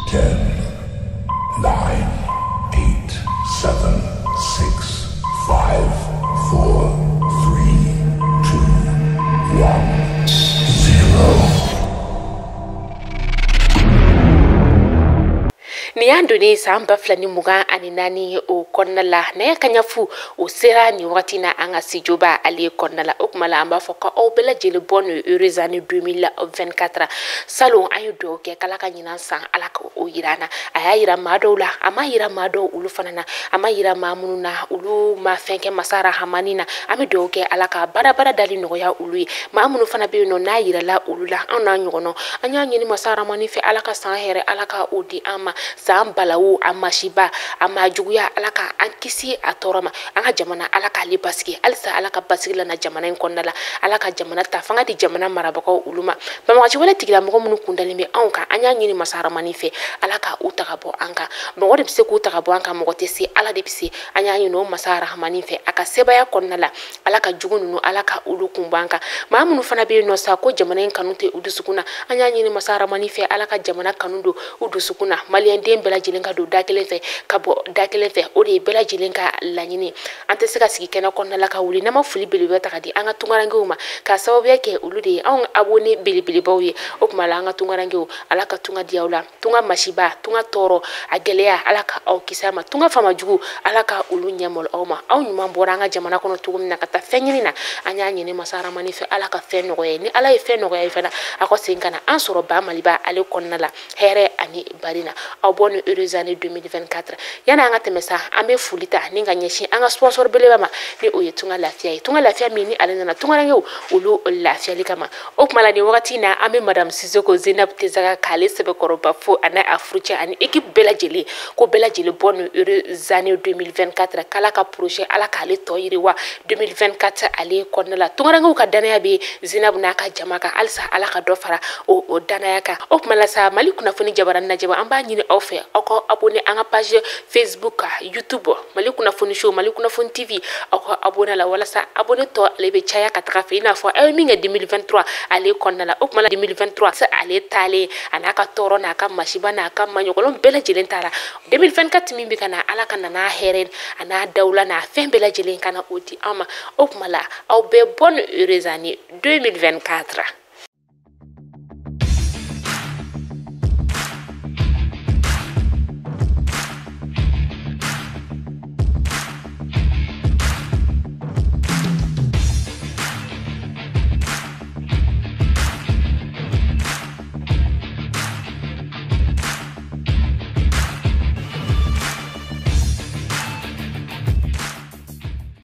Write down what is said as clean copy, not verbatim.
10, 9, 8, 7, 6, 5, 4, 3, 2, 1, 0. Nin y'an donnen san 2024 o kɔnɔna la, nɛgɛ kaɲa fu o sera nin wagati na an ka studio-ba ale kɔnɔna la. O tuma la an b'a fɔ ko aw bɛɛ lajɛlen bonne heureuse année 2024. Salon an ye dugawu kɛ k'Ala ka ɲinan san Ala ka o yira an na. A y'a yira maa dɔw la, a ma yira maa dɔw olu fana na, a ma yira maa minnu na olu ma fɛn kɛ masa rahamani na. An bɛ dugawu kɛ Ala ka baara dali nɔgɔya olu ye. Maa minnu fana bɛ yen nɔ n'a yirala olu la, an n'a ɲɔgɔnna an y'a ɲini masa rahamani fɛ Ala ka san hɛrɛ Ala ka o di an ma. San balawu a masiba a ma juguya Ala ka an kisi a tɔɔrɔ ma. An ka jamana Ala k'ale basigi halisa, Ala ka basigi la na jamana in kɔnɔna la. Ala ka jamana ta fanga di jamana marabagaw olu ma. Banbagaci wale tigilamɔgɔ minnu kundalen bɛ anw kan, an y'a ɲini masa rahamani fɛ Ala ka u ta ka bɔ an kan. Mɔgɔ de bɛ se k'u ta ka bɔ an kan, mɔgɔ tɛ se, Ala de bɛ se. An y'a ɲini o masa rahamani fɛ a ka sebaaya kɔnɔna la, Ala ka jugu ninnu Ala ka olu kun bɔ an kan. Maa minnu fana bɛ yen nɔ sa ko jamana in kanu tɛ u dusukun na, an y'a ɲini masa rahamani fɛ Ala ka jamana kanu don u dusukun na. Maliyɛnden bɛɛ lajɛlen ka don da kelen fɛ ka bɔ da kelen fɛ, o de ye bɛɛ lajɛlen ka laɲini. An tɛ se ka sigi kɛnɛ kɔnɔna la ka wuli n'an ma foli belebeleba ta ka di an ka tunkarankew ma, k'a sababuya kɛ olu de ye anw abonné belebelebaw ye. O tuma la an ka tunkarankew, Ala ka tunga diya aw la, tunga masiba, tunga tɔɔrɔ, a gɛlɛya Ala ka aw kisi a ma, tunga famajugu Ala ka olu ɲɛmɔlɔ aw ma. Aw ɲuman bɔra an ka jamana kɔnɔ cogo min na ka taa fɛn ɲini na, an y'a ɲini masa rahamani fɛ Ala ka fɛn nɔgɔya. Ni Ala ye fɛn nɔgɔya fana, a ka segin ka na an sɔrɔ ba Maliba ale kɔnɔna la hɛrɛ ani bari na. Aw bonne heureuse année 2024. Yani an ka tɛmɛ sa, an bɛ foli ta ni ka ɲɛsin an ka sponsor belebeleba ma, ni o ye Tunga Lafiya ye. Tunga Lafiya min ni ale nana tunkarankew olu lafiyali kama. O tuma la nin wagati in na an bɛ madame Sisoko Zenab Tezaga k'ale sɛbɛkɔrɔba fo, a n'a a furucɛ ani équipe bɛɛ lajɛlen, ko bɛɛ lajɛlen bonne heureuse année 2024. K'Ala ka projet Ala k'ale tɔ yiriwa 2024 ale kɔnɔna la. Tunkarankew ka danaya bɛ Zenab n'a ka jama kan, halisa Ala ka dɔ fara o danaya kan. O tuma la sa, Mali kunnafoni jabaranin lajɛba, an b'a ɲini aw fɛ aw ka abonné an ka page Facebook, YouTube, Mali kunnafoni show, Mali kunnafoni TV, aw ka abonné la walasa abonné tɔ ale bɛ caya ka taga fɛ, i n'a fɔ aw ye min kɛ 2023 ale kɔnɔna la. O tuma la 2023 ale taalen a n'a ka tɔɔrɔ n'a ka masiba n'a ka maɲɔgɔlɔn bɛɛ lajɛlen taara. 2024 min bɛ ka na, Ala ka na n'a hɛrɛ a n'a dawula n'a fɛn bɛɛ lajɛlen ka na o di an ma. O tuma la aw bɛɛ bonne heureuse année 2024.